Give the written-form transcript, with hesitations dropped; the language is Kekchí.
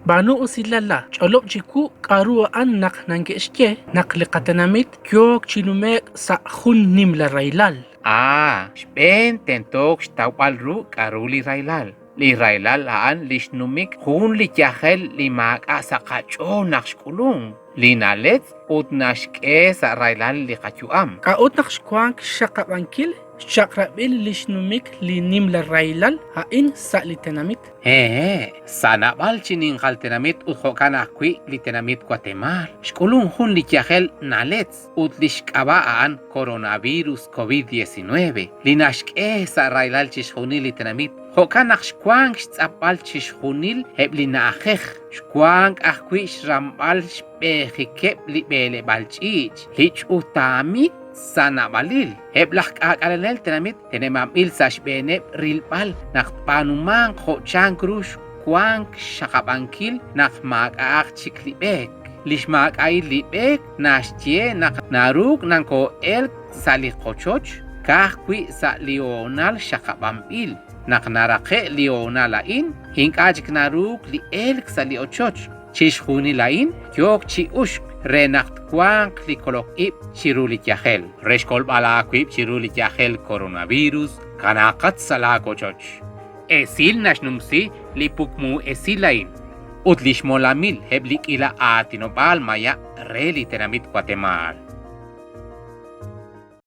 B'aanu usilal la, ch'olob' chiwu k'a'ru a'an naq nanke'xye naq li qatenamit yook chi nume'k sa' jun nimla rahilal. A. Xb'een tentook xtawb'al ru k'a'ru li rahilal. Li rahilal a'an li xnumik jun li yajel li maak'a' sa' qach'ool naq xk'ulunk, li naletz ut naxk'e sa' rahilal li qayu'am. K'a'ut naq xwank xxaqab'ankil xchaq'rab'il li xnumik li nimla rahilal a'in sa' li tenamit? Heehe', sa' naab'al chi ninqal tenamit ut jo'kan ajwi' li tenamit Watemaal, xk'ulunk jun li yajel naletz ut li xk'ab'a' a'an Coronavirus Covid 19, li naxk'e sa' rahilal chixjunil li tenamit, jo'kan naq xwank xtz'apb'al chixjunil eb' li na'ajej, xwank ajwi' xramb'al xb'eejikeb' li b'eleb'aal ch'iich', li ch'utaamik sa' naab'alil. Eb' laj k'aak'alenel tenamit teneb'anb'il sa' xb'eeneb' rilb'al naq tb'aanumanq jo' chank ru xwank xxaqab'ankil naq maak'a'aq chik li b'eek. Li xmaak'a'il li b'eek naxye naq naruuk nakoo'elk sa' li qochoch ka'ajwi' sa' li hoonal xaqab'anb'il. Naq naraqe' li hoonal a'in, ink'a' chik naruuk li elk sa' li ochoch. Chixjunil a'in yook chi uxk re naq twanq li kolok ib' chiru li yajel. Re xkolb'al aawib' chiru li yajel coronavirus, kanaaqat sa' laawochoch. Esil naxnumsi li pukmu esil a'in ut li xmolamil eb' li k'iila aatinob'aal maya' re li tenamit Watemaal.